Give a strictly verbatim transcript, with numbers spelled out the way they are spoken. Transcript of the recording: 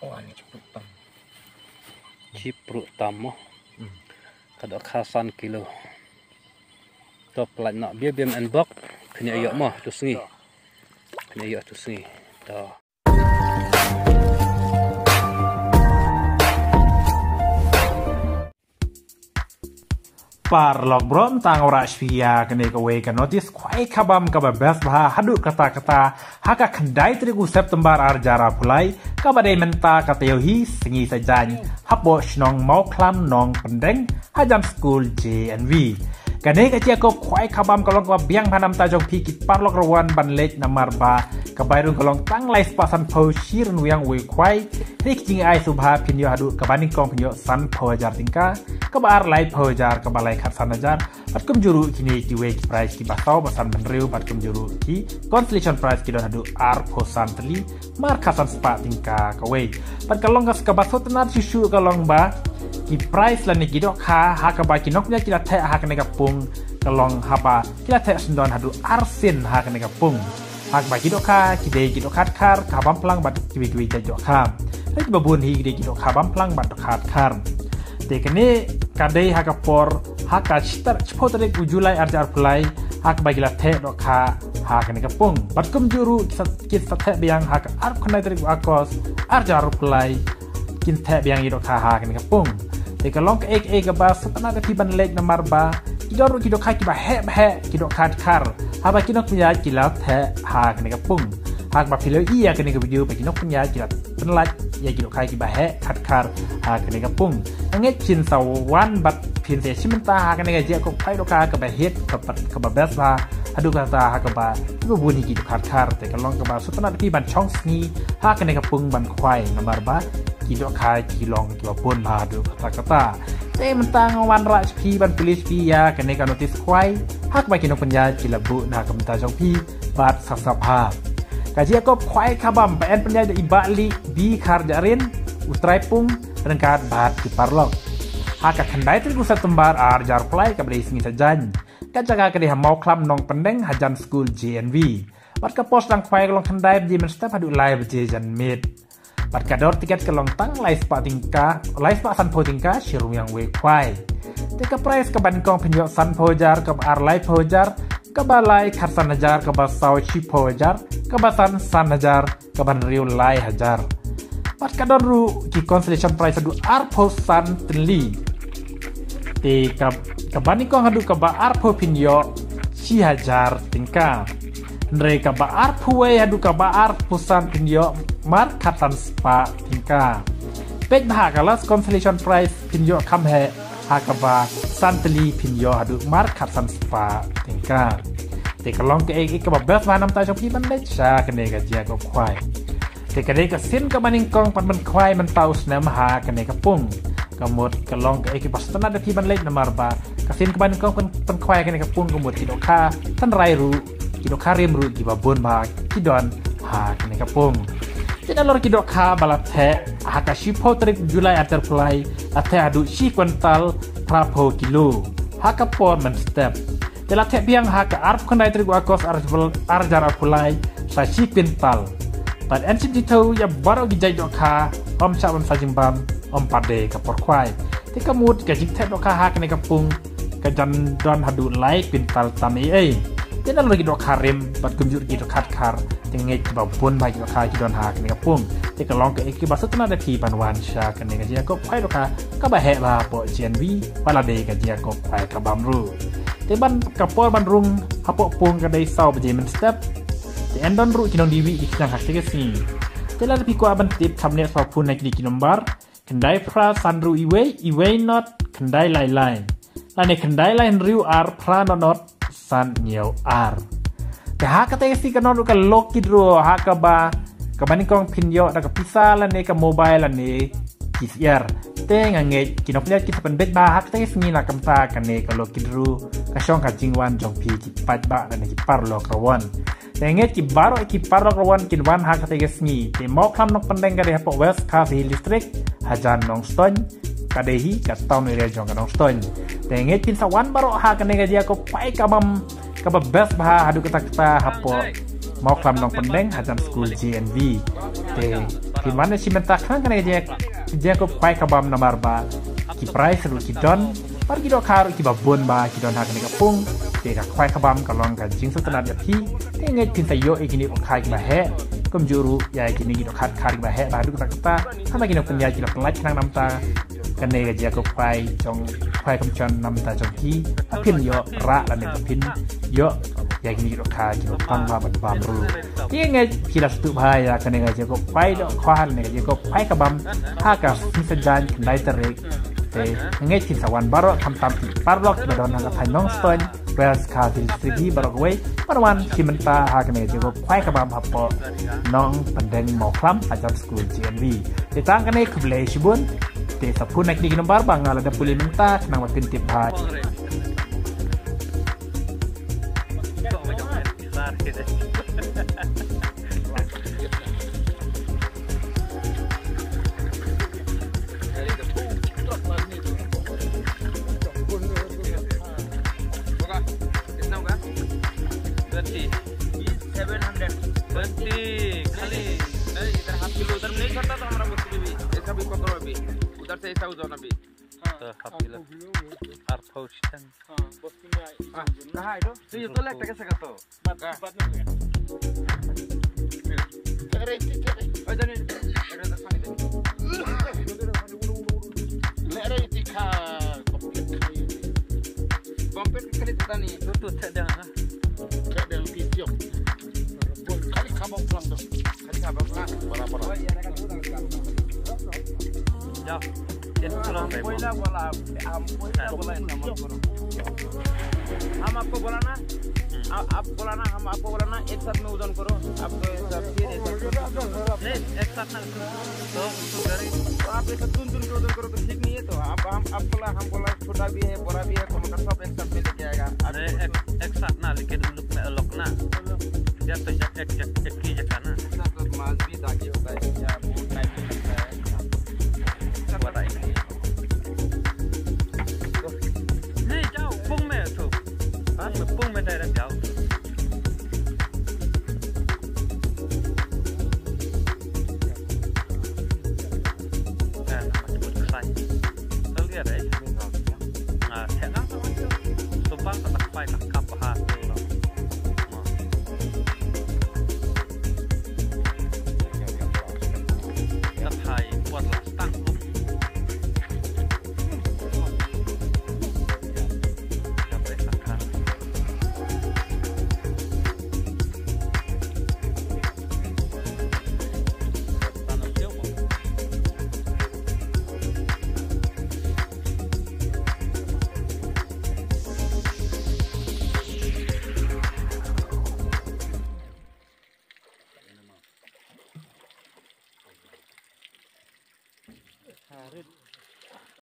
Oh, ani chipruh tam. Chipruh tam mo. Hmm. Ka dohkha san kilo. To pynlait noh bia bia en bok. Kane ïoh mo tu sngi. Kane ïoh tu sngi. To. Paralok bro, mynta nga wanrah sha phi ïa kane kawei ka notis khwai khabam kaba best bha haduh katta katta ha ka khyndai tarik u September ar hajar arphew lai, kaba dei mynta ka taïew hi sngi Saitjaiñ hapoh shnong Mawkhlam Nongpyndeng hajan skul J N V. Kane ka jingïakob khwai khabam ka long kaba biang bha na bynta jong phi ki paralok ruh ban leit namar ba ka bai rung ka long tang lai spah sanphew shi ryngwiang wei khwai. Hynrei ki jingai sngewbha phin ïoh haduh kaba nyngkong phin ïoh sanphew hajar tyngka, kaba ar laiphew hajar, kaba lai khatsan hajar. Bad kumjuh ruh kine kiwei ki prize kiba saw bad san bynriew bad kumjuh ruh ki consolation prize ki don haduh arphew san tylli, markhatsan spah tyngka kawei. Bad ka long ka kaba sngewtynnat shuh shuh ka long ba ki prize lane ki dohkha ha kaba ki nongpynïaid ki la theh ha kane ka pung ka long haba ki la theh syndon haduh arsien ha kane ka pung. Ha kaba ki dohkha ki dei ki dohkha dkhar, kha bam phlang bad kiwei kiwei jait dohkha. Hynrei kiba bun hi ki dei ki dohkha bam phlang bad dohkha dkhar. Te kane ka dei ha ka por ha ka shiphew tarik u July ar hajar arphew lai ha kaba ki la theh dohkha ha kane ka pung. Bad kumjuh ruh ki sa, ki sa theh biang ha ka arphew khyndai tarik u August ar hajar arphew lai kin theh biang ïa ki dohkha ha kane ka pung. Te ka long kaei kaei kaba sngewtynnat ïa phi ban leit namar ba ki don ruh ki dohkha kiba heh ba heh, ki dohkha dkhar. Haba ki nongpynïaid ki la theh ha kane ka pung. Ha kaba phi la ïohi ïa kane ka video ba ki nongpynïaid ki la pynlait ïa ki dohkha kiba heh dkhar ha kane ka pung. Nga ngeit phin sa wan bad phin sa ïashim bynta ha kane ka jingïakob khwai dohkha kaba hit, kaba, kaba best bha haduh katta ha kaba kiba bun hi ki dohkha dkhar. Te ka long kaba sngewtynnat ïa phi ban shong sngi ha kane ka pung ban khwai namar ba ki dohkha ki long kiba bun bha haduh katta katta. Te mynta nga wanrah sha phi ban pule sha phi ïa kane ka notis khwai ha kaba ki nongpynïaid ki la buh na ka bynta jong phi bad sa sngap bha. Ka jingïakob khwai khabam ba yn pynïaid da i Bah Lieh B Kharjahrin, u trai pung, ryngkat bad ki paralok. Ha ka khyndai tarik u September ar hajar arphew lai kaba dei sngi Saitjaiñ. Ka jaka ka dei ha Mawkhlam Nongpyndeng hajan skul J N V. Bad ka por sdang khwai ka long khyndai baje mynstep haduh lai baje janmiet. Bad ka dor tiket ka long tang lai spah tyngka, lai spah sanphew tyngka shi ryngwiang wei khwai. Te ka prize kaba nyngkong phin ïoh sanphew hajar, kaba ar laiphew hajar, kaba lai khatsan hajar, kaba saw shiphew hajar, kaba san san hajar, kaba hynriew lai hajar. Bad ka don ruh ki consolation prize haduh arphew san tylli. Te ka, kaba nyngkong haduh kaba arphew phin ïoh shi hajar tyngka. Hynrei kaba arphew wei haduh kaba arphew san phin ïoh markhatsan spah tyngka. Peit bha, ka last consolation prize phin ïoh kham heh ha kaba san tylli phin ïoh haduh markhatsan spah tyngka. Te ka long kaei kaei kaba best bha na bynta jong phi ban leit sha kane ka jingïakob khwai. Te ka dei ka sien kaba nyngkong ban pynkhwai mynta u snem ha kane ka pung. Ka mut ka long kaei kaei ba sngewtynnat ïa phi ban leit namar ba ka sien kaba nyngkong pyn, pynkhwai kane ka pung ka mut ki dohkha tynrai ruh, ki dohkha rim ruh kiba bun bha ki don ha kane ka pung. Te nalor ki dohkha ba la theh ha ka shiphew tarik July ar hajar arphew lai la theh haduh shi kwintal phraphew kilo ha ka por mynstep. Te la theh biang ha ka arphew khyndai tarik u August ar hajar, ar hajar arphew lai sa shi kwintal. Bad yn shim jingthew ïa baroh ki jait dohkha, ym shah ban sa jingbam, ym pat de ka por khwai. Te ka mut ka jingtheh dohkha ha kane ka pung ka jan don haduh lai kwintal tam ei ei. Te nalor ki dohkha rim bad kumjuh ki dohkha dkhar, te ngeit kiba bun bha ki dohkha ki don ha kane ka pung. Te ka long kaei kaei kaba sngewtynnat ïa phi ban wan sha kane ka jingïakob khwai dohkha kaba heh bha hapoh J N V, ba la dei ka jingïakob khwai khabam ruh. Te ban ka por ban rung hapoh pung ka dei saw baje mynstep. Te yn don ruh ki nongdie wieh ki khñiang ha katei ka sngi. Te lada phi kwah ban tip, kham neh shuwa phone na kine ki nombar: khyndai phra san hynriew wei, wei not, khyndai lai lai. Lane khyndai lai hynriew ar phra not not san hynñiew ar. Te ha katei ka sngi ka don ruh ka lucky draw ha kaba, kaba nyngkong phin ïoh da ka pisa lane ka mobile lane ki syiar. Te nga ngeit ki nongpynïaid kin sa pynbeit bha ha katei ka sngi na ka bynta kane ka lucky draw, ka shong ha ka jingwan jong phi ki paidbah lane ki paralok rawon. Te nga ngeit ki baroh ki paralok rawon kin wan ha katei ka sngi. Te Mawkhlam Nongpyndeng ka dei hapoh West Khasi Hills District, hajan Nongstoiñ, ka dei hi ka town area jong ka Nongstoiñ. Te nga ngeit phin sa wan baroh ha kane ka jingïakob khwai khabam kaba best bha haduh katta katta hapoh Mawkhlam Nongpyndeng hajan skul J N V. Te Ki man shi mynta khnang kane ka jingïakob khwai ka bam namar ba ki prize ruh ki don, bad ki dohkha ruh kiba bun ba ki don ha kane ka pung. Te ka khwai ka bam ka long ka jingsngewtynnat ïa phi. Te ngeit phin sa ïoh ïa kine ki dohkha kiba heh, kumjuh ruh ïa kine ki dohkha kiba heh ba haduh katta katta. Haba kine ki nongpynïaid ki la pynlait khnang namar kane ka jingïakob khwai jong, khwai kamjhor namar jong ki, ba phin ïoh rah lane ba phin ïoh ïa kine ki dohkha kiba pang bha bad bam ruh. Te ngeit phi la sngewthuh bha ïa kane ka jingïakob khwai dohkha lane ka jingïakob khwai ka bam ha ka sngi Saitjaiñ khyndai tarik. Te ngeit phin sa wan baroh, khamtam phi paralok kiba don ha ka thaiñ Nongstoiñ, West Khasi Hills, baroh kawei, ban wan shi mynta ha kane ka jingïakob khwai ka bam hapoh Nongpyndeng Mawkhlam, hajan skul G N V. Te tang kane, khublei shibun. Te sa phone na kine ki nombar ba nga la dep pule mynta khnang ba phin tip bha. होगा? कितना होगा? ट्वेंटी। सेवन हंड्रेड। ट्वेंटी खाली। नहीं, इधर हाफ किलो, उधर नहीं छोड़ता तो हमारा मुश्किल भी। ऐसा भी पकड़ो अभी। उधर से ऐसा वजन अभी। हाँ, तो हाफ किलो। हाफ किलो। हाफ पाउच तंग। हाँ, बस तुमने आई। हाँ, कहाँ है तो? तो ये तो लगता कैसे करता हो? Bat, bat na. Tere, tere. Oi, dani. Tere, dani. Lere iti kha complete kha ye. Complete kha ye tani. Tu, tu, te dang, ha. Te dang iti tiok. Khali kha bam plang tu. Khali kha bam plang. Bara, bara. Jao. Pehla bola, हम पहला बोला ऐसा मत करो। हम आपको बोला ना, आ-, आप बोला ना, हम आपको बोला ना, एक साथ में वजन करो, आप तो ऐसा फिर ऐसा करो। नहीं, एक साथ ना, तो, तो गरीब। तो आप ऐसा चुन चुन के वजन करो तो ठीक नहीं है। तो आप, हम, आप बोला, हम बोला, छोटा भी है, बड़ा भी है, तो मतलब सब एक साथ में लेके आएगा। अरे, एक, एक साथ ना, लेकिन उन लोग में अलग ना। जब तो जब एक, एक, एक ही जगह ना। ऐसा तो मांस भी दागी होता है, क्या वो टाइप का लगता है। Hey, jao, pung me tu. Ha? Pung me direct jao. Eh, nama tu khai. Kau lihat, eh. Ah, kaya nang tu. Sumpah tak pakai tak kap ha. Harit.